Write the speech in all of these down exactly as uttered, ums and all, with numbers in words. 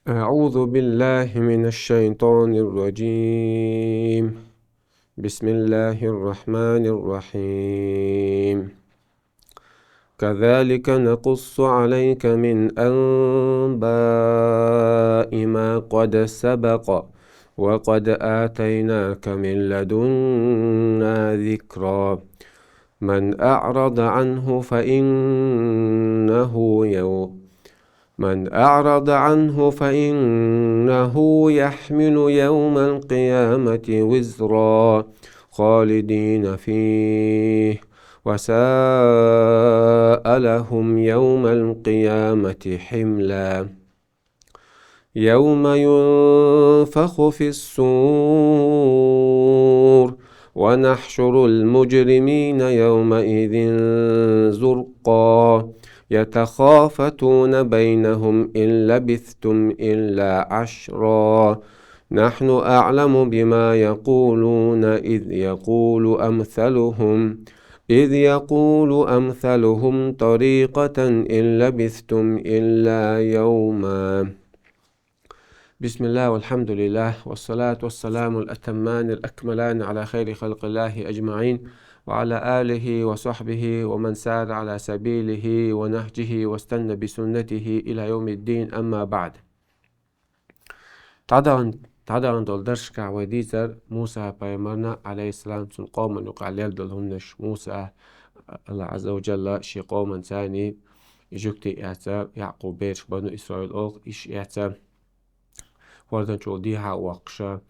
أعوذ بالله من الشيطان الرجيم. بسم الله الرحمن الرحيم. كذلك نقص عليك من أنباء ما قد سبق وقد آتيناك من لدنا ذكرا. من أعرض عنه فإنه يو من أعرض عنه فإنه يحمل يوم القيامة وزرا خالدين فيه وساء لهم يوم القيامة حملا. يوم ينفخ في الصور ونحشر المجرمين يومئذ زرقا. يتخافتون بينهم إن لبثتم إلا عشرا. نحن أعلم بما يقولون إذ يقول أمثلهم إذ يقول أمثلهم طريقة إن لبثتم إلا يوما. بسم الله والحمد لله والصلاة والسلام الأتمان الأكملان على خير خلق الله أجمعين وعلى آله وصحبه ومن سار على سبيله ونهجه واستن بسنته إلى يوم الدين، أما بعد. ТӀадагӀан-, тӀадагӀан долу даршка вай дийцар Муса пайхамарна, Ӏалайхиссалам, цуьнан къоман юкъахь лелла долу хӀуманаш. Муса, Аллах Ӏазза ва Джалла шен къоманца и жуьгтий эцна, Якъуб бераш, Бану Исраил олу, иш эцна, хӀордан чу дехьа а воккхуша,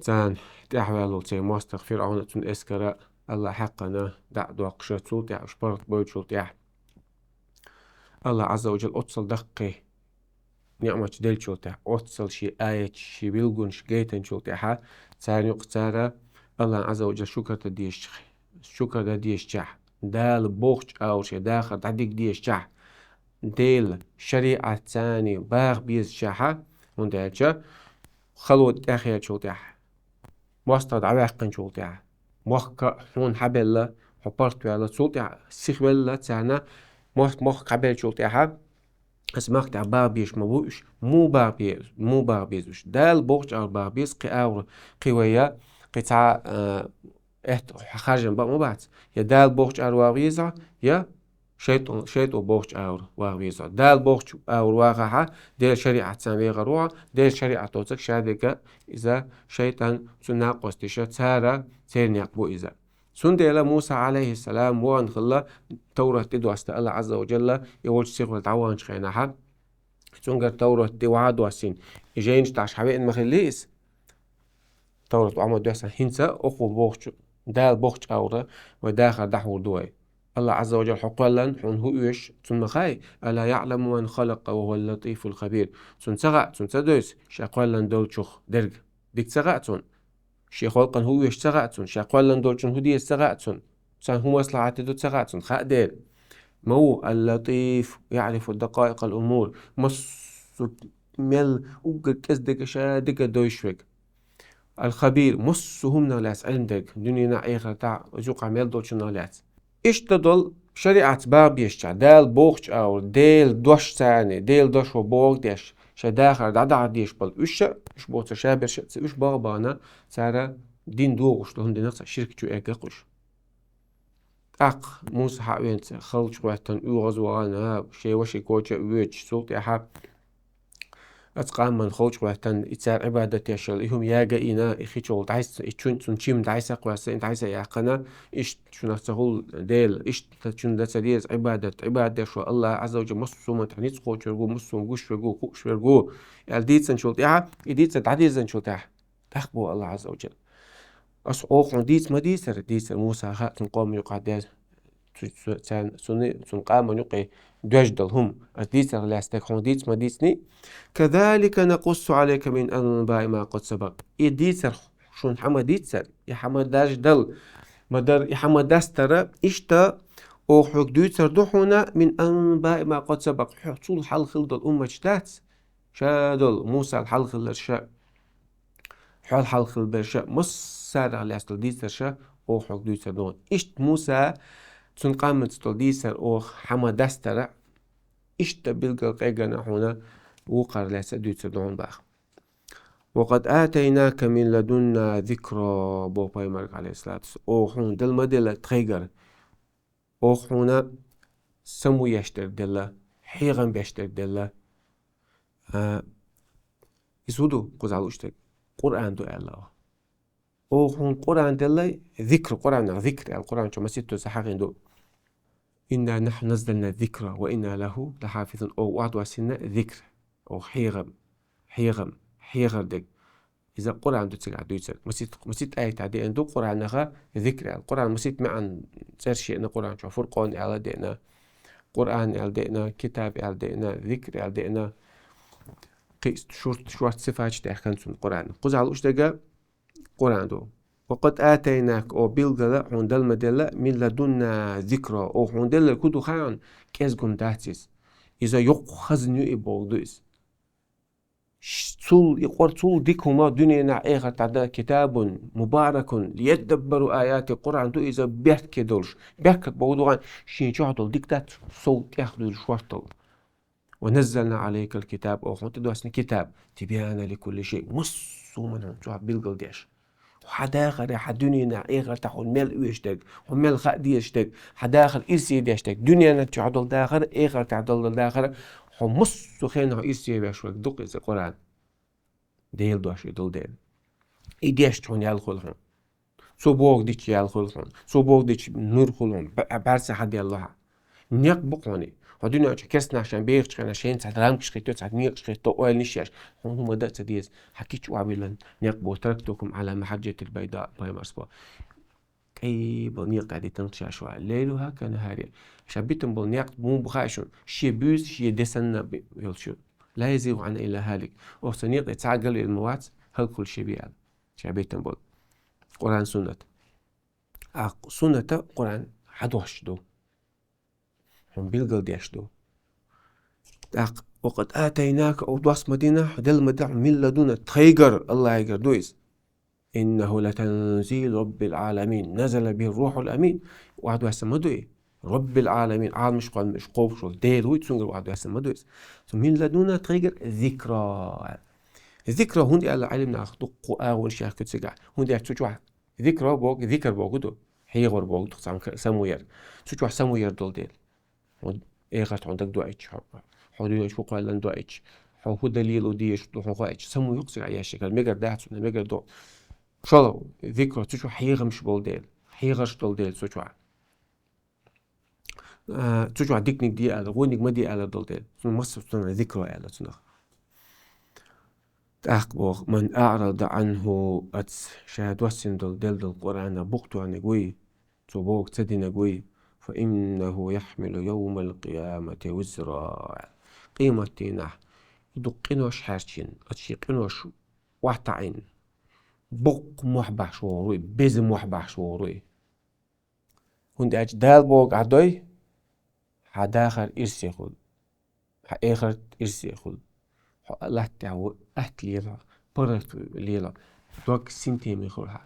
царна тӀаьхьаваьлла волу церан мостагӀа ФирӀавна а, цуьнан эскара, Аллах хьаькхна, дӀа а доккхуша, цул тӀаьхьа уьш паргӀат бойчул тӀаьхьа, Аллах Ӏазза ва Джалла оццул даккхий ниӀматаш деллачул тӀаьхьа, оццул шен аяташ, шен билгалонаш гайтинчул тӀаьхьа, царна юкъа цара Аллах Ӏазза ва Джалла шукар дан дезача-, шукар дан дезачохь, Дала бохучу агӀор шайн дахар дӀадига дезачохь, Делан шариӀатца баха безачохь, хӀунда аьлча хало тӀаьхьахӀоьттинчул тӀаьхьа, мостагӀа дӀаваьккхинчул тӀаьхьа, мохк хьуна хьабелла, хьо паргӀатваьлла, цул тӀаьхьа сихвелла царна, мохк, мохк хьабеллачул тӀаьхьа, аса махка тӀехь баха безаш ма бу уьш, муха баха бе-, муха баха беза уьш. Дала бохучу агӀор баха беза, кхин агӀор, кхин вай я, кхин цхьа, а, эхь-, харжам бан ма бац. Я Дала бохучу агӀор ваха веза, я шайтӀо-, шайтӀо бохучу агӀор ваха веза. Дала бохучу агӀор вахахь, Делан шариӀатца вехар ву хьо, Делан шариӀат доцург ша дерг иза шайтӀан, цуьнан накъосташа, цара, церан некъ бу иза. Цундела Муса, Ӏалайхиссалам, вахана хилла Таврат тӀедоста Аллах Ӏазза ва Джалла, и волчу сихвелла дӀаваханчу хенахь, цуьнгара Таврат тӀе вахьа доссийна, и жайнаш дахьаш хьавеана ма хиллий иза. Таврат вахьа ма доссийна, хӀинца а оха бохучу, Дала бохучу агӀора вай дахар дӀахьур ду вай. Аллах Ӏазза ва Джалла хьо кхоьллина, хьуна хӀун оьшу, цунна ма хаьий? «ألا يعلم من خلق وهو اللطيف الخبير». Цунна ца хаьа, цунна ца дойзу ша кхоьллина долчух дерг? Дика ца хаьа цунна? Шен халкъана хӀун оьшу ца хаьа цунна, ша кхоьллина долчунна хӀун деза ца хаьа цунна, царна хӀун маслахьат ду ца хаьа цунна, хаьа дера. Ма ву, «اللطيف يعرف دقائق الأمور», массо мел уггар кӀезиг дерг ша дика дойзуш верг. «الخبير», массо хӀуманах лаьцна Ӏилма дерг, дуьненахь, эхартахь, иза юкъахь мел долчунах лаьцна. Иштта долу шариӀатца баха безачохь, Дала бохучу агӀор, Делан дош царна, Делан дош ву бохург деш, шайн дахар дӀадахьа дезаш болу уьш а, уьш боцург ша берш а ца, уьш баха бахана, цара дин дохуш долу хӀума динарца ширк чу эгна-кх уьш. ТӀаккха Муса хьа а веана, халчу гӀоьттина оьгӀазвахана, шен ваша коча а воьдуш, цул тӀаьхьа оцу къоман халчу гӀоьттина, и цара Ӏибадат деш йолу и хӀума яга а йина, и хи чухула дӀасса, и чун, цунна чим дӀасса а кхоьссина, дӀасса а яьккхина, иштта шуна ца хуьлу Дела, иштта шуна дан ца деза Ӏибадат, Ӏибадат деш ву Аллах Ӏазза ва Джалла, массо хӀуманна тӀехь ницкъ кхочуш верг ву, массо хӀуманна гуш верг ву, кхуъуш верг ву, аьлла дийцинчул тӀаьхьа, и дийцар дӀадирзинчул тӀаьхьа, тӀаккха боху Аллах Ӏазза ва Джалла: «Ас оха хьуна дийца ма дийцара, дийцара Муса хаьа цуьнан къоман юкъахь деза, цу-, цу-, царна, цунна, цуьнан къоман юкъе доьжна долу хӀума. Ас дийцарх лаьцна дерг хьуна дийца ма дийцний?» «كذلك نقص عليك من أنباء ما قد سبق». И дийцар шуна хьан ма дийцара, и хьан ма даржадала, ма дар, и хьан ма дастара, иштта оха хьоьга дуьйцур ду хьуна, «من أنباء ما قد سبق», хьо цул хьалха хилла долу умматаш дац, ша долу, Мусал хьалха хилларш а, хьол хьалха хилла берш а, массарах лаьцна долу дийцарш а оха хьоьга дуьйцур ду хьуна. Иштта Муса, цуьнан къоманца долу дийцар оха хьан ма дастара, иштта билггал къеггина хьуна Вукхар лаьцна а дуьйцур ду хьуна боху. «Ва къад атайнака мин ладунна зикра», боху пайхамарга, алейхиссалату вассалам. Оха хьуна делла ма делла тхайгара. Оха хьуна саму еш дерг делла, хьехам беш дерг делла. А, иза хӀун ду, кхузахь лууш дерг? Къуръан ду аьлла оха. Оха хьуна Къуръан делла, зикр, Къуръанах зикр аьлла, Къуръан чу масийтта ду, сан хьахийна ду. «Инна нахьну наззална зикра ва инна лаху лахьафизун». Оха охьадоссийна зикр, оха хьехам, хьехам, хьехар дерг. Иза Къуръан ду цигахь дуьйцург. Масийтта, масийтта аятехь деана ду Къуръанаха зикр аьлла. Къуръан масийтта маьӀна цӀерш еана Къуръан чохь, Фуркъан аьлла деана, Къуръан аьлла деана, китаб аьлла деана, зикр аьлла деана. Кхин шурт-, шорта сифаташ даьхкина цунна Къуръан. Кхузахь лууш дерг Къуръан ду. «Ва къад атайнака», оха билггала хьуна делла ма делла, «мин ладунна зикра». Оха хьуна делларг хӀун ду хаьий хьуна? КӀезиг хӀума дац иза. Иза йоккха хазна ю и бохург ду иза. Ш-, цул, и Къур-, цул дика хӀума дуьненахь, эхартахь дан, «китабун мубаракун лияддаббару аятихи», Къуръан ду иза беркате долуш. Беркат бохург ду хаьий хьуна, шен чохь долу дика дац, сов тӀехдуьйлуш хӀорттал. «Ва наззална алайкал китаб», оха хьуна тӀедоссина китаб, «тибяна ликулли шай», массо а хӀуманна хьуна чохь билгал деш. Хьан дахар, хьан дуьненахь, эхартахь хьуна мел оьшуш дерг, хьуна мел хаа дезаш дерг, хьан дахар ирсе деш дерг, дуьненахь чохь долу дахар, эхартахь долу дахар, хьо массо а хенахь хьо ирсе веш верг ду-кх иза Къуръан. Делан дош и долу дела. И дешча хьуна ял хуьлу хьуна. Цо бохург дича ял хуьлу хьуна. Цо бохург дича нур хуьлу хьуна. Б-, бӀаьрса хьан делла хьан. Некъ бу хьуна. Хьо дуьнен чу керстанаш шайн бехачу хенахь, шайна цхьа рамкаш хӀитто, цхьа некъаш хӀитто, ойланаш еш. Хьуна хӀума дан а ца деза. Хьан кича охьавиллан некъ бу, «тарактукум ала махьаджатил байда», пайхамарс бо. КӀай болу некъа тӀехь дитина шаьш вай. «Лайлуха канахариха». Ша битина болу некъ муха бу хаьий шуна? Шен буьйса, шен де санна б-, йолуш ю. «Ла язигъу анха илла хӀалик». Оха цу некъа тӀе цхьа а галвелла ма вац, хӀаллакьхуьлуш ю аьлла. Ша битина болу. Къуръан, суннат. А сунната Къуръан хьадош ду. Хьуна билгал деш ду. ТӀаккха: «Ва къад атайнака», оха дос ма дина, делла ма дина, «мин ладунна», тхайгара, Аллахьигара ду иза. «Иннаху латанзилу Раббил Ӏаламин, назала бихи Рухьул Амин». Охьадоссийна ма ду и. Раббил Ӏаламин, Ӏаламаш кхоьллинчу, кхобуш волу Дела вуй, цуьнгара охьадоссийна ма ду иза. Цу «мин ладунна» тхайгара зикра. Зикра хӀунда аьлла, Ӏилманах дуккха агӀонаш яьхкина цигахь. ХӀунда аьлча цу чохь зикра боху, зикр боху ду. Хьехор боху ду, цхьаьна саму яр. Цу чохь саму яр долу дела. Хьо эхарт хьуна дага доуьйтуш, хьо, хьо дуьнен чу хӀун кхоьллина доуьйтуш, хьо хӀун далийла дезаш ду хьуна хоуьйтуш. Саму ю-кх цигахь еш, мегар дац, мегар ду. ШолгӀа, зикра, цу чохь хьехамаш болу дела. Хьехарш долу дела цу чохь. А, цу чохь диканиг де аьлла, гӀоьниг ма де аьлла долу дела. Цунах массо а цунах зикра аьлла цунах. ТӀаккха боху: «Ман аӀрада Ӏанху», оцу ша доссийна долу, делла долу Къуръанах букъ тоьхнарг вуй, цо бохург ца динарг вуй, «фа иннаху яхьмилу явмал къиямати визра». Къематдийнахь и дукха къинош хьаьрчина, оцу шен къинош охьатаӀийна, букъ мохь бахьаш вогӀур вуй, беза мохь бахьаш вогӀур вуй. ХӀунда аьлча Дала бохург Ӏа дой, хьан дахар ирсе хуьлу, хьан эхарт ирсе хуьлу. Хьо латта тӀехь ву, атта лела, паргӀат лела, дог синтеме хуьлу хьан.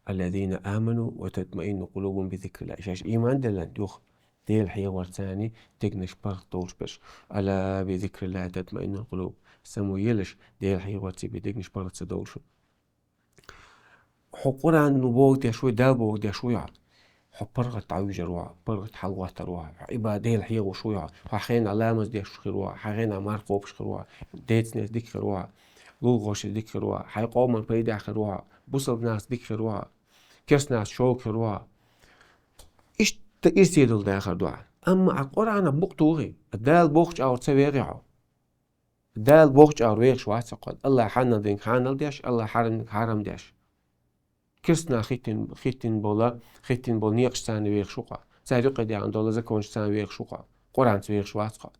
«Аллазина аману ва татмаинну къулубухум би зикриллахӀ». Шаьш ийман делла, юха Дела хьехорца дегнаш паргӀат долуш берш. «Ала би зикриллахӀи татмаиннул къулуб». Саму елаш, Дела хьехорца бен дегнаш паргӀат ца долуш. Хьо Къуръано бохург деш вуй, Дала бохург деш вуй хьо? Хьо паргӀат дӀавуьжур ву хьо, паргӀат хьалагӀоттур ву хьо, хьо Ӏибада, Дела хьехош вуй хьо, хьо хьенан ламаз деш хир ву хьо, хьо хьенан марха кхобуш хир ву хьо, децнеца дика хир ву хьо, лулахошца дика хир ву хьо, хьайн къоман пайдехь хир ву хьо, бусалба нахаца дика хир ву хьо, керстанаца шога хир ву хьо. Иштта ирсе долу дахар ду хьан. Амма Ӏа Къуръанах букъ тухий, Дала бохучу агӀор ца вегӀий хьо. Дала бохучу агӀор вехаш вац хьо кхунна. Аллахь хьанал динарг хьанал деш, Аллахь хьарамниг хьарам деш. Керстанаша хӀиттийна, хӀиттийна болу, хӀиттийна болу некъаш царна вехаш ву хьо. Цара юкъе даьхна долу законаш царна вехаш ву хьо. Къуръанца вехаш вац хьо.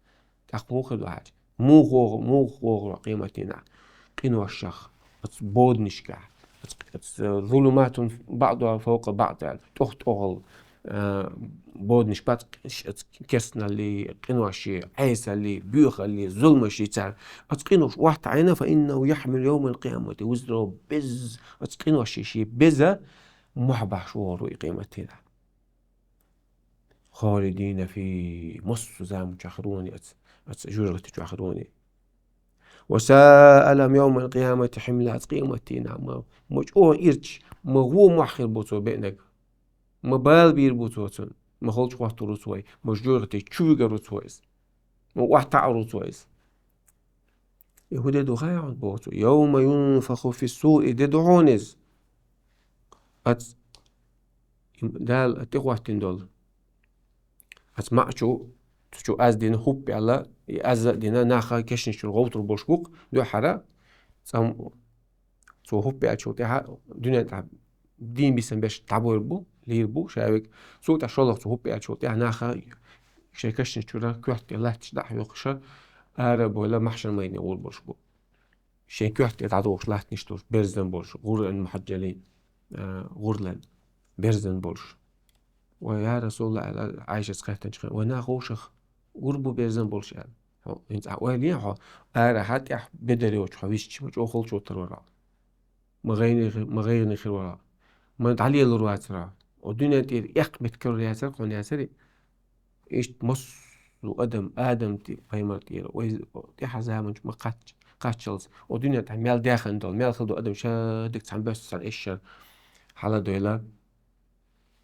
ТӀаккха муха хир ду хьаьжа? Муха вогӀу, муха вогӀу къематдийнахь? Къиношах, оцу боданашкахь, оцу, оцу зулуматун баӀдуха фавкъа баӀд аьлла, тӀох-тӀехула, а, боданаш бац, оцу керстаналлий, къиноший, Ӏесаллий, боьхаллий, зуламаший цара. Оцу къинош охьатаӀийна, «фа иннаху яхьмилу явмал къиямати визраху», беза, оцу къиноший шен беза мохь бахьаш вогӀур ву и къематдийнахь. «Холидина фихӀи», массо а заманчохь хир ву оцу Аца жожагӀате чу хьахир вуни. «وساء لهم يوم القيامة حملا», аца къематдийнахь ма, ма чӀогӀа ирча, ма во мохь хир бу цо беънарг. Ма бала бийр бу цо цунна, ма холчу хӀоттор ву цо вай, ма жожагӀате чу вигар ву цо иза, ма охьатаӀар ву цо иза. И хӀун де ду хаий хьуна боху цо: «يوم ينفخ في الصور», и де ду хьуна иза. Аца, Дала тӀехӀоттийна долу. Аца маӀа чу, цу чу аз дина хӀуппа аьлла, и аз а дина наха кешнаш чуьра гӀовтур болуш бу-кх дуьххьара, цӀа Цо хӀуппа аьллачул тӀаьхьа дуьнен тӀехь дийна бисина берш дӀабойр бу, лийр бу шаверг. Цул тӀаьхьа шолгӀа цо хӀуппа аьллачул тӀаьхьа наха шайн кешнаш чуьра коьрта тӀе латташ дӀа а хьоькхуш, ара а бовла, махьшар майдане гӀур болуш бу. Шайн коьрта тӀе дӀадохуш латтанаш долуш, берзан болуш, гӀурран мухьаджалин, а, гӀурлан, берзан болуш. «Вай, я Расулаллах», — аьлла Ӏайшас кхеттанчу хенахь, — «вай, нах вовшах гӀур бу берзан болуш», — аьлла. Хьо, хӀинца ахь ойла е хьо, арахьа тӀехь бедар йоцуш хьо висча, ма чӀогӀа холчо тар вара хьо. Ма гӀайгӀане хи-, ма гӀайгӀане хир вара хьо. Ма дӀалелар вацара хьо. О дуьнен тӀера эккха меттиг карор яцара хьуна яцара. Иштта массо а адам, Адам тӀе, пайхамар тӀера, вай тӀаьхьа заманчу ма кхач-, кхаччалц. О дуьнен тӀехь мел даьхна долу, мел хилла долу адам шадерг цхьана боьссана эшшара хьала а дойла.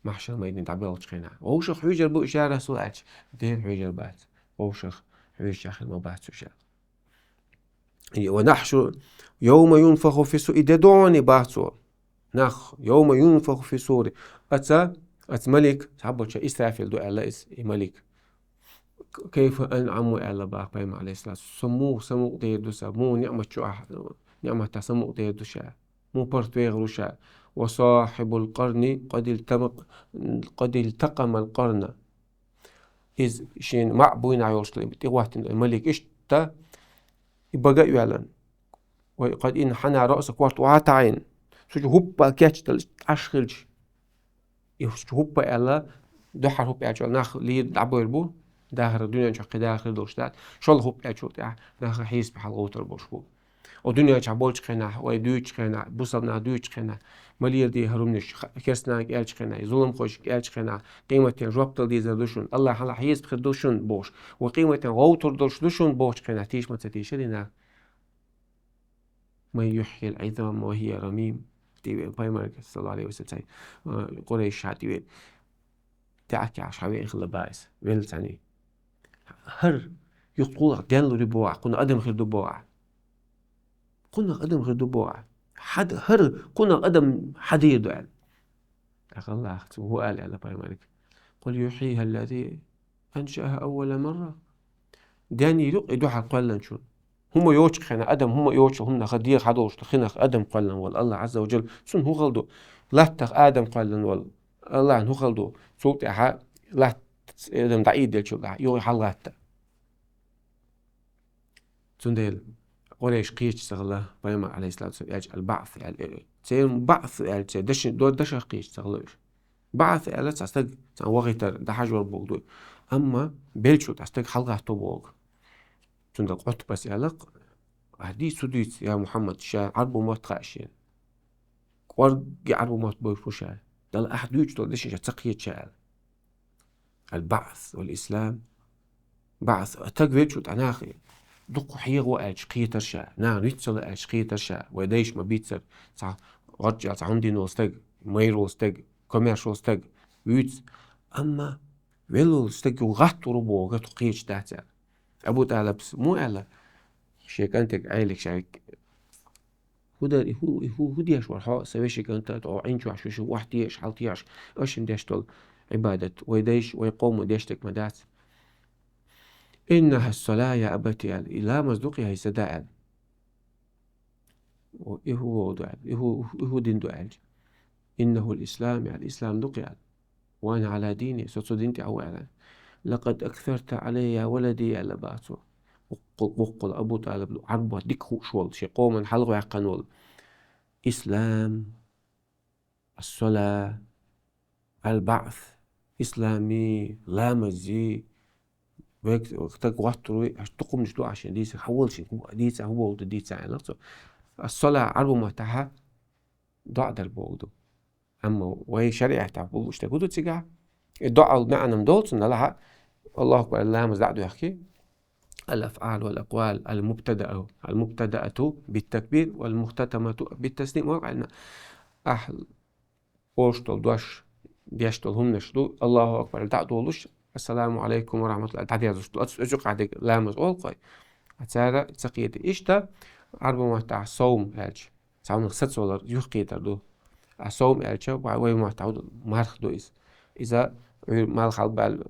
Махьшар майдане дӀабоьлхучу хенахь. Вовшах хьуьйжар бу уьш, я Расул, аьлча, дера хьуьйжар бац. Вовшах хьуьйжачех хир ма бац уьш аьлла. И, ва нахьшу, йовма юнфаху фи су-, и де догӀу бах цо. Нах, йовма юнфаху фи сури. Аца, аца малик, цхьаболча Исрафил ду аьлла иза, и малик. К-, кайфа анъаму аьлла бах пайхамар, алейхиссалату. Со муха самукъа дер ду ша, муха ниъмат чу ахь, ниъматах самукъа дер ду ша. Муха паргӀат вехар ву ша. Ва сахьибул къарни къад илтамак-, къад илтакъамал къарна. Иза шена маӀа буйнахь йолуш тӀехӀоттина малик иштта, и бага а йоьллина. Вай къад инхьана раъсу, корта охьа а таӀийна. Цу чу хӀуппа кечдала иштта Ӏаш хилча. И цу чу хӀуппа аьлла, дуьххьара хӀуппа аьллачул нах лийр дӀабойр бу, дахар дуьнен чохь кхин дахар долуш дац. ШолгӀа хӀуппа аьллачул тӀаьхьа наха хьесапе хьалагӀовтар болуш бу. О дуьнен чохь болчу хенахь, вай дуьйцучу хенахь, бусалба нах дуьйцучу хенахь, ма леладе хӀара хӀуманаш, ха-, керстанашка аьллачу хенахь, зуламхошка аьллачу хенахь, къематдийнахь жоп дала дезар ду шуна, Аллахьан хьала хьесап хир ду шуна бохуш, ва къематдийнахь гӀовтур долуш ду шуна бохучу хенахь, тийша ма ца тийшарий нах? Ман юхьйил Ӏизама ва хӀия рамим. ТӀевеана пайхамарга, саллаллаху Ӏалайхи ва саллам, цхьа, а, къурайшаша тӀевеана. ТӀаьхьа кхехьаш хьан веана хилла бах иза, велла цхьаьний. ХӀара юха кхунах денлур ю боху ахь, кхунах адам хир ду боху ахь. Кхунах адам хир ду боху ахь. Хьад-, хӀара кхунах адам хьан дийр ду аьлла. ТӀаккха Аллахьа цо хӀун аьлла аьлла пайхамарга: «Къул юхьйихӀа ллази аншаахӀа аввала марра». Денйийр ю-кх и дуьхьал кхоьллинчун. ХӀума йоцучу хенахь, адам хӀума йоцучу хӀуманах, деха хьадолуш хинах адам кхоьллина волу Аллахь Ӏазза ва Джалла, цунна хӀун хала ду? Латтах адам кхоьллина волу Аллахьна хӀун хала ду? Цул тӀаьхьа латта адам дӀаийделчул тӀаьхьа, юха хьалагӀатта. Цундела къурайш кхеча ца хилла, пайхамар, алейхиссалату вассалам, аьлча, аль-баъс аьлла, э, церан баъс аьлла, церан даши-, до-, дашах кхеча ца хилла уьш. Баъс аьлла, цхьа стаг, цхьана вахийтар, дӀахьажор боху ду. Амма беллачул тӀаьхьа стаг хьалагӀатто боху. Цундела Ӏутбас аьлла-кх: «Ахь дийца, хӀун дийца, я Мухьаммад, ша Ӏарбо мотт хаьа шена. КӀорггера Ӏарбо мотт бовзуш ву ша. Дала ахь дуьйцуш долу дешнаш ша ца кхета ша», аьлла. Аль-баъс валь-ислам. Баъс, стаг веллачул тӀаьхьа нах дукха хьегӀо аьлча кхетар ша, нахана виц ца ло аьлча кхетар ша, вай дайша ма бийццара, цхьа гӀорчӀел цхьа хӀума дина волу стаг, майра волу стаг, комаьрша волу стаг вуьйцу. Амма велла волу стаг юха гӀаттор ву боху гатух кхеташ дац аьлла. Абу ТӀалабс муха аьлла шен кӀантега, Ӏелига ша: «ХӀун дара и, хӀу-, и хӀу-, хӀун деш вара хьо, сан вешин кӀант, тхо Ӏин чохь шу, шу охьатеша, хьалатеша, аша деш долу Ӏибадат, вай дайша, вай къоман деш дерг ма дац?» «ИннахӀа ссала, я абати», аьлла, и ламаз ду-кх, я хӀай сан да, аьлла. О, и хӀун вогӀу ду аьлла, и хӀун, и хӀун дин ду аьлча. «ИннахӀу ль-ислам», аьлла, ислам ду-кх аьлла. «Ва ана Ӏала дини», со цу дин тӀехь ву аьлла. «Лакъад аксарта Ӏалайя, я валади», аьлла бах цо. Боккъал, боккъал Абу ТӀалиб Ӏарбо дика хууш волу, шен къоман хьалхаваьккхина волу. Ислам, ас-сала, аль-баъс, ислами, ламази, век-, стаг гӀоттур ву, аш тукхумнаш ду, аш шен дийца, хьан волчу дийца, хӀун волу ду дийца аьлла цо. Ас-сала Ӏарбо маттахьа доӀа дар боху ду. Амма вай шариӀатехь бу луш дерг хӀун ду цигахь? И доӀал маьӀна-м долу цунна, Аллахьа, Аллаху акбар, ламаз дӀа а доьхкий, الأفعال والأقوال المبتدأة، المبتدأة بالتكبير والمختتمة بالتسليم. Вокъ Ӏилма. Ахь олуш долу дош, деш долу хӀуманаш ду, Аллаху акбар дӀа а долуш, ассаламу алайкум ва рахматуллахӀ дӀадерзуш ду. Оцу, оцу юкъахь дерг ламаз олу кхой. А цара ца кхета. Иштта Ӏарбойн маттахь совм аьлча, цхьаннах сацалар, юхакхетар ду. А совм аьлча, вай, вай маттахь марха ду иза. Иза Ӏуьйр-, мал хьалабаьлла,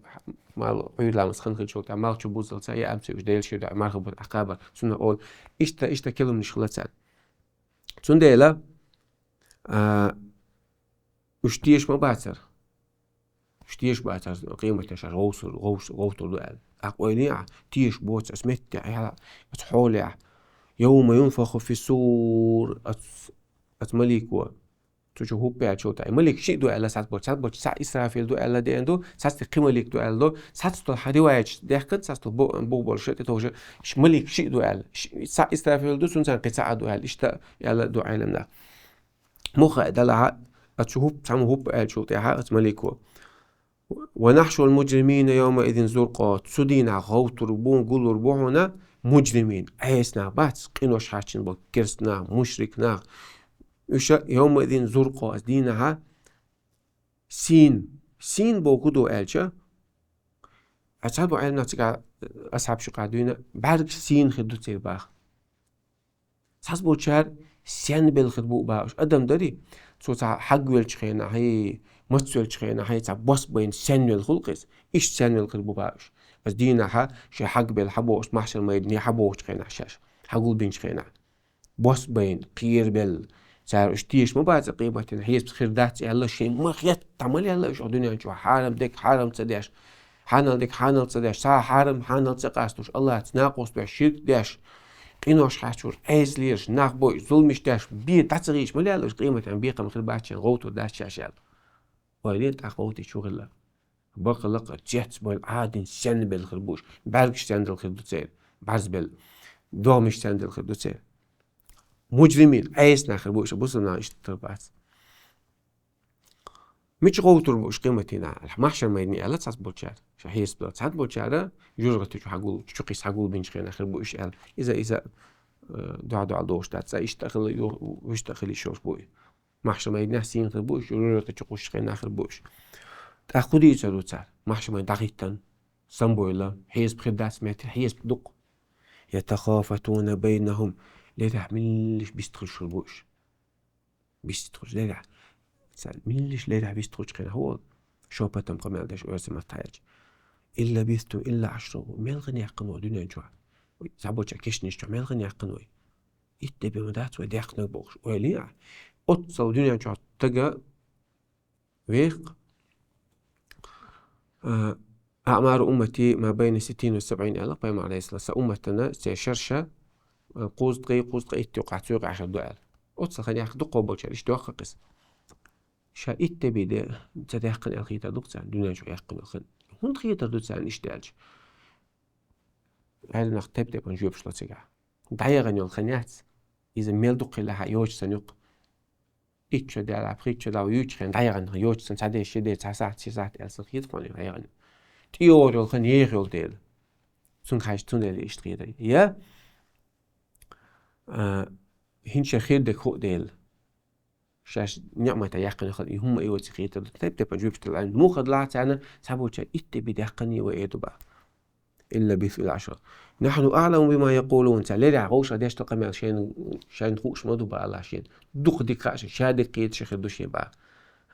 мал Ӏуьйра ламаз хан хилча, тӀе мал чу буззалца, я амца уьш Делан шен дуьхьа марха бу, Ӏакъаба, цунна олу. Иштта, иштта килимнаш хилла царна. Цундела, а, уьш теша ма бацара. Уьш теша бацара, къематдийнахь шаьш гӀовсур-, гӀовс-, гӀовтур ду аьлла. ТӀаккха ойла е ахь, теша боцу аса меттехь, аьлла, аса хьолехь. يوم ينفخ في الصور, ас-, ас малико. Цу чу хӀуппа аьллачул тӀаьхьа. И малик шиъ ду аьлла, сац болчу, сац болчу, цхьаъ Исрафил ду аьлла деана ду, сац тӀе кхин малик ду аьлла ду, сац долу хьан риваяташ дехкан, сац долу бу-, бух болуш тӀе товжа, ш-, малик шиъ ду аьлла. Ш-, цхьаъ Исрафил ду, цунцара кхин цхьаъ а ду аьлла, иштта аьлла ду Ӏеламнаха. Муха а далахьа, а цу хӀуп-, цхьамма хӀуппа аьллачул тӀаьхьа, ас малико. ونحشر المجرمين يومئذ زرقا. Цу дийнахь гӀовтур бу, гуллур бу хьуна муджримин. Ӏеса нах бац, къинош хьаьчна болу керста нах, мушрик нах. Уьш а يومئذ زرقا, ас дийнахьа сийна. Сийна боху ду аьлча, а цхьа бу Ӏеламнах цигахь, асхьабаш юкъахь дуьйна, бӀаьргаш сийна хир ду церан баха. Цхьацца болчара сенна белла хир бу бохуш. Адам дарий, цо цхьа хьагвеллачу хенахь, мацвеллачу хенахь, цхьа бос байна сенна велла хуьлу-кх иза. Иштта сенна велла хир бу бохуш. Аса дийнахьа шен хьагбелла хьабохуш, махьшар майдане хьабохучу хенахь шаьш, хьагулбинчу хенахь. Бос байна, кхерабелла. Цара уьш теша ма бацара къематдийнахь, хьесапца хир дац аьлла, шайн ма хетта ма лелла уьш, дуьнен чохь хьарам дерг хьарам ца деш, хьанал дерг хьанал ца деш, цхьа хьарам хьанал ца къастуш, Аллахьца накъост беш, ширк деш, къинош хьаьчуш, Ӏеса лелаш, нах бойуш, зуламаш деш, бен дӀа ца гӀийча ма лелла уьш, къематдийнахь бекхам хир бац шайна, гӀовтур дац шаьш аьлла. Ойла е, тӀаккха гӀовтуш чу хилла. Бакъ-лакъара цецбевлла, Ӏадийна сенна белла хир бу уьш. БӀаьргаш сенна делла хир ду церан, бӀарзбелла. ДогӀмаш сенна делла хир ду церан. Муджримин, Ӏеса нах хир бу уьш, бусалба нах иштта хир бац. Мича гӀовтур бу уьш къематдийнахь? Махьшар майдане аьлла цхьацца болчара. Ша хьесап дала цхьацца болчара, жожагӀате чу хьагул-, чу кхийса хьагулбинчу хенахь хир бу уьш аьлла. Иза, иза, э, дуьхьал-дуьхьал догӀуш дац. Цкъа иштта а хила ю-, иштта а хила йиш йолуш бу и. Махьшар майданехь сийна хир бу уьш, жожагӀате чу кхуссучу хенахь хир бу уьш. ТӀаккха хӀун дийцар ду цара? Махьшар майдан дӀахӀиттина, самабевлла, хьесап хир дац моьттура, хьесап дукха. يتخافتون بينهم. Лерехь меллаша бистхуьлуш хир бу уьш. Бистхуьлуш лерехь. Цара меллаша лерехь бистхуьлучу хенахь хӀун олу? Шепотом къамел деш, оьрсийн маттахь аьлча. إن لبثتم إلا عشرا. Мел хан яьккхина вай дуьнен чохь? Цхьаболчара кешнаш чохь мел хан яьккхина вай? Итт де бен ма дац вай даьккхинарг бохуш, ойла е ахь. Оццул дуьнен чохь стага вехаш, а, أعمار أمتي ما بين ستين وسبعين аьлла пайхамара, Ӏалайхиссалам, сан умматана церан шераш, а, кхузткъе, кхузткъе итт юкъахь, цу юкъахь хир ду аьлла. Оццул хан яьккхина дукхахболчара иштта йоккху-кх иза. Ша итт де бен ца даьккхина аьлла хетар ду-кх царна, дуьнен чохь яьккхина йолу хан. ХӀунда хетар ду царна иштта аьлча? Ӏеламнаха тайп-тайпана жоьпаш ло цигахь. ДӀаяхана йолу хан яц. Иза мел дукха хилла хьан йоцуш санна юкъ. Итт шо даьлла, пхийтта шо даьлла, юьйцучу хенахь дӀаяхана хан йоцуш санна, цхьа де, ши де, цхьа сахьт, ши сахьт аьлла санна хета хьуна дӀаяхана. ТӀейогӀур йолу хан еха йолу дела. Цунга хьаьжча, цундела иштта хета. Я, а, хӀинца шен хир дерг хуу дела. Шаьш ниӀматах яьккхина хилла, и хӀума а йоций хетар ду. Тайп-тайпана жоьпаш делла. Муха делахь царна, цхьаболчара итт де бен даьккхина вай эр ду боху. إن لبثتم إلا عشرا. نحن أعلم بما يقولون. Цара лерехь вовшах деш долу къамел шайна, шайна хууш ма ду боху Аллахьа шена. Дукха дика хаьа шайна, ша дерг кхеташ хир ду шен боху.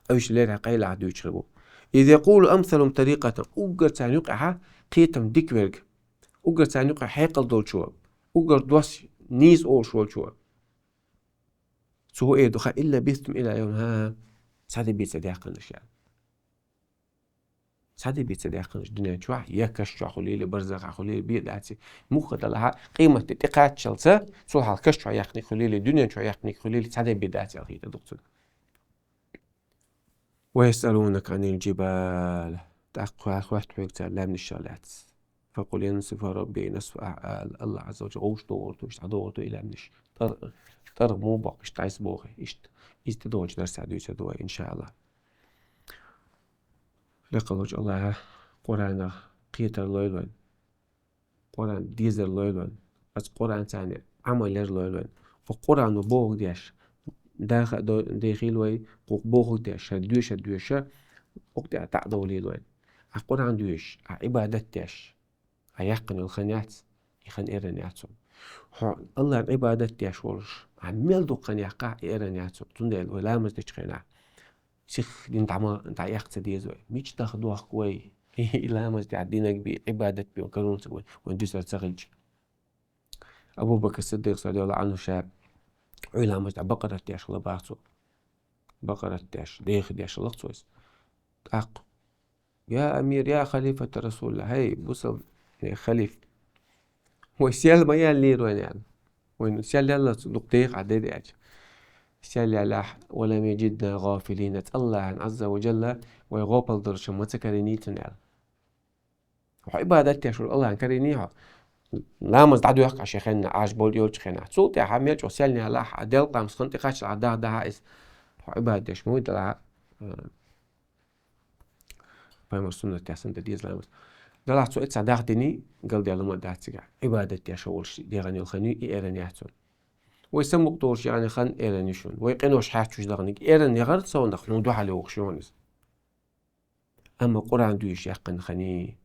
Уьш лерехь къайлаха дуьйцуш хир бу. إذ يقول أمثلهم طريقة. Уггар царна юкъахь кхетам дика верг. Уггар царна юкъахь хьекъал долчо. Уггар дош нийса олуш волчо. Цо хӀун эр ду хаьий: إن لبثتم إلا يوما. ХӀа, цхьа де бен ца даьккхина шу аьлла. Цхьа де бен ца даьккхина шу дуьнен чохь, я каш чохь хуьлийла, барзахахь хуьлийла, бен дац. Муха делахь а, къематде тӀекхаччалца, цул хьалха каш чохь яьккхинарг хуьлийла, дуьнен чохь яьккхинарг хуьлийла, цхьа де бен дац аьлла хета ду-кх цунна. ويسألونك عن الجبال. ТӀаккха хӀоьттина хьоьга цара лаьмнашах лаьцна. فقل ينسفها ربي نسفا. Аллахь Ӏазза ва Жалла вовшах догӀур ду, иштта дӀадогӀур ду и лаьмнаш. ТӀар-, тӀаргӀа муха боккху, иштта дӀасабохий, иштта. Иза тӀедогӀучу дарсехь дуьйцур ду вай, иншааллахь. Лекха волчу Аллахьа Къуръанах кхетар лойла вайна. Къуръан дезар лойла вайна, оцу Къуръанца Ӏамал яр лойла вайна. Оцу Къуръано бохург деш, даха а до-, дехийла вай, кху бохург деш, ша доьшуш а доьшуш, оцу тӀехь дӀа а довлийла вайна. Ахь Къуръан доьшуш, ахь Ӏибадат деш, ахь яьккхина йолу хан яц, и хан эрна яц хьуна. Хьо АллахӀна Ӏибадат деш волуш, ахь мел дукха хан яккхахь, и эрна яц хьуна. Цундела вай ламаз дечу хенахь, сиха дина дӀа ма, дӀаэха ца деза вай. Мича даха дохку вай? И ламаз тӀехь динарг бен, Ӏибадат бен карор ца бен, вайн дуьсар ца хилча. Абу Бакр Сиддикъ, радияллаху Ӏанху, ша Ӏуьйра ламаз тӀехь Бакъарат деш хилла бах цо. Бакъарат деш, деха деш хилла цо иза. ТӀаккха: «Я амир, я халифата Расулилла, хӀей, бусалба халифа, вай сел ма яьллера вайна», — аьлла. «Вайна сел яьлларца дукха деха Ӏа дерг», — аьлча. Сел яьллехь: «Ва лам яжидна гӀафилина», — аьлла. АллахӀна, Ӏазза ва Жалла, вай гӀопал долуш ма ца карийний цунна, аьлла. Хьо Ӏибадат деш волу АллахӀна карийний хьо? Ламаз дӀадоьхку ахь шен хенна, Ӏаш болу йолчу хенахь. Цул тӀаьхьа мел чӀогӀа сел яьллахь а, Делан къам схьа тӀекхаччалахь, даха даха иза. Хьо Ӏибадат деш ма вуй делахь а, пайхамар суннат тесна дан деза ламаз. Делахь цо и цхьа даха диний, галдаьлла ма дац цигахь. Ӏибадат деш волуш дегӀан йолу хан юй, и эрна яц хьуна. Вай самукъа долуш яьхна хан эрна ю шуна. Вай къинош хьаьрчуш даханиг эрна яхара цунах, хьуна дуьхьал йогӀуш ю хьуна иза. Амма Къуръан доьшуш яьккхина ханий,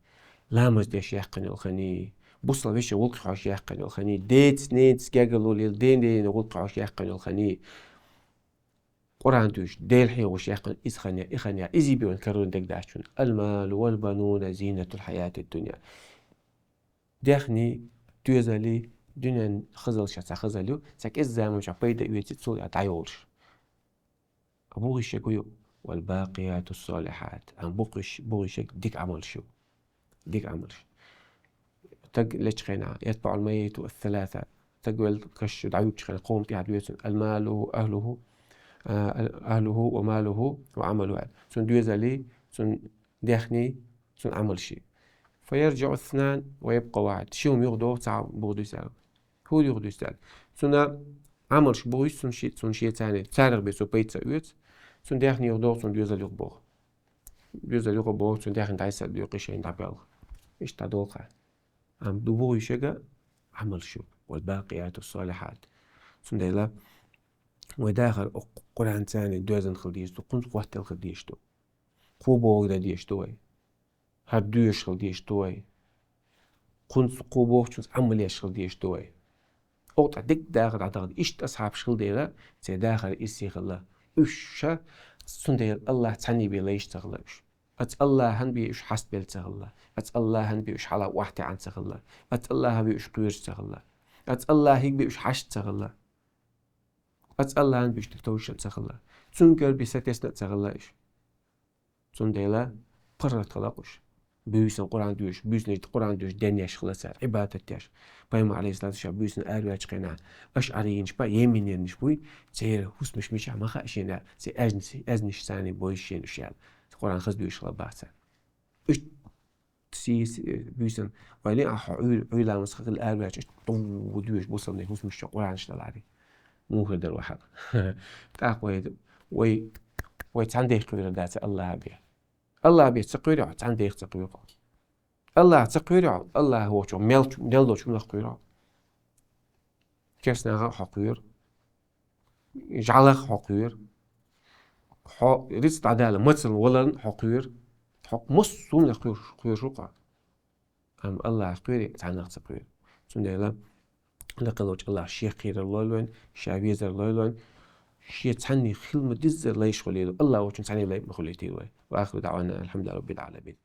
ламаз деш яьккхина йолу ханий, бусалба вешин гӀуллакх хьоьжуш яьккхина йолу ханий, деца-неца гергарло лела, ден-дена гӀуллакх хьоьжуш яьккхина йолу ханий, Къуръан доьшуш, Дела хьехош яьккхина иза хан я, и хан я, изий бен карор дерг дац хьуна. Ал-малу вал-бануна зинатул хьаятид-дунья. Даьхний, доьзалий, дуьненан хазалла ша цхьа хазалла ю, цхьа кӀезза заманчохь пайда оьций, цул а дӀайолуш. БухӀуьйшиг ю: «Вал бакъияту ссалихьат». Амма бухӀуьйш-, бухӀуьйшиг дика Ӏамалш ю. Дика Ӏамалш. Стаг лечу хенахь, ятбаӀул маййиту ас-саласа. Стаг велла каш чу дӀавуьгучу хенахь, кхо хӀума тӀехь доьду цунна: ал-малуху, ахлуху, а, ал-, ахлуху ва малуху ва Ӏамалуху. Цуьнан доьзалий, цуьнан даьхний, цуьнан Ӏамалший. Фа яржиӀу иснан ва ябкъа вахьид. Ши хӀума юхадогӀу, цхьа бухӀуьйсу аьлла. ХӀун юхадуьйсу аьлла? Цуьнан Ӏамалш бухӀуьйсу цунна ши-, цунна шен царна, царах бен цо пайда ца оьцу, цуьнан даьхни юхадогӀу, цуьнан доьзал юхабоху. Доьзал юхабоху, цуьнан даьхни дӀасадоькъу, шайна дӀабоьлху. Иштта дӀадолху. Амма ду бухӀуьйшиг Ӏамалш ю, вал бакъияту ссалихьат. Цундела вай дахар окху Къуръан царна доьзна хила дезаш ду, кхунца хӀоттаелла хила дезаш ду. Кхо бохург дан дезаш ду вай. ХӀара доьшуш хила дезаш ду вай. Кхунца кхо бохучунца Ӏамал еш хила дезаш ду вай. Оха тӀе дика дахар дӀадахана, иштта асхьабаш хила дела, церан дахар иза хилла. Уьш ша, цундела АллахӀ цхьаьний бен лайш ца хилла уьш. Оцу АллахӀан бен уьш хьастабелла ца хилла. Оцу АллахӀан бен уьш хьала охьатаьӀна ца хилла. Оцу АллахӀан бен уьш кхоьруш ца хилла. Оцу АллахӀига бен уьш хьашт ца хилла. Оцу АллахӀан бен уьш товжаш ца хилла. Цуьнгара бен сатесна а ца хилла уьш. Цундела паргӀат хила кхуш. Буьйсан Къуръан доьшуш, буьйсанаш Къуръан доьшуш, ден еш хила цара, Ӏибадат деш. Пайхамар, Ӏалайхиссалату вассалам, буьйсанна араваьллачу хенахь, ашӀарийнаш бен, йеменернаш буй, церан хӀусамаш мичахь ма хаьа шена, церан аьзнаш, аьзнаш царний бойуш шена уьш аьлла. Къуръан хаза доьшуш хила бац цара. Уьш сийс-, буьйсан, вайли ахьа Ӏуьй-, Ӏуьйра ламаз хила араваьлча, уьш тӀу доьшуш бусалбанийн хӀусамаш чу Къуръанаш далари. Муха дар вахьа. ТӀаккха вай, вай, вай цхьаьна дехкевира дац АллахӀ бен. АллахӀ бен ца кхоьрий хьо, цхьаьна дех ца кхоьру хьо. АллахӀ ца кхоьрий хьо, АллахӀ воцчу мел, мел долчу мух кхоьру хьо. Керстанаха хьо кхоьру. ЖӀалах хьо кхоьру. Хьо рицкъ дӀадала мацалла валарна хьо кхоьру. Хьо массо а хӀуманах кхоьру, кхоьру хьо. Амма АллахӀ кхоьрий, цхьаннах ца кхоьру. Цундела лакхаллачу АллахӀа шех кхерар лойла вайн, ша везар лойла вайн, шен цхьанний хила ма-диззара лайш хуьлийла, АллахӀ волчун цхьанний лай ма хуьлийтийла вай. Ва ахиру даӀвана алхьамдулиллахӀи раббил Ӏаламин.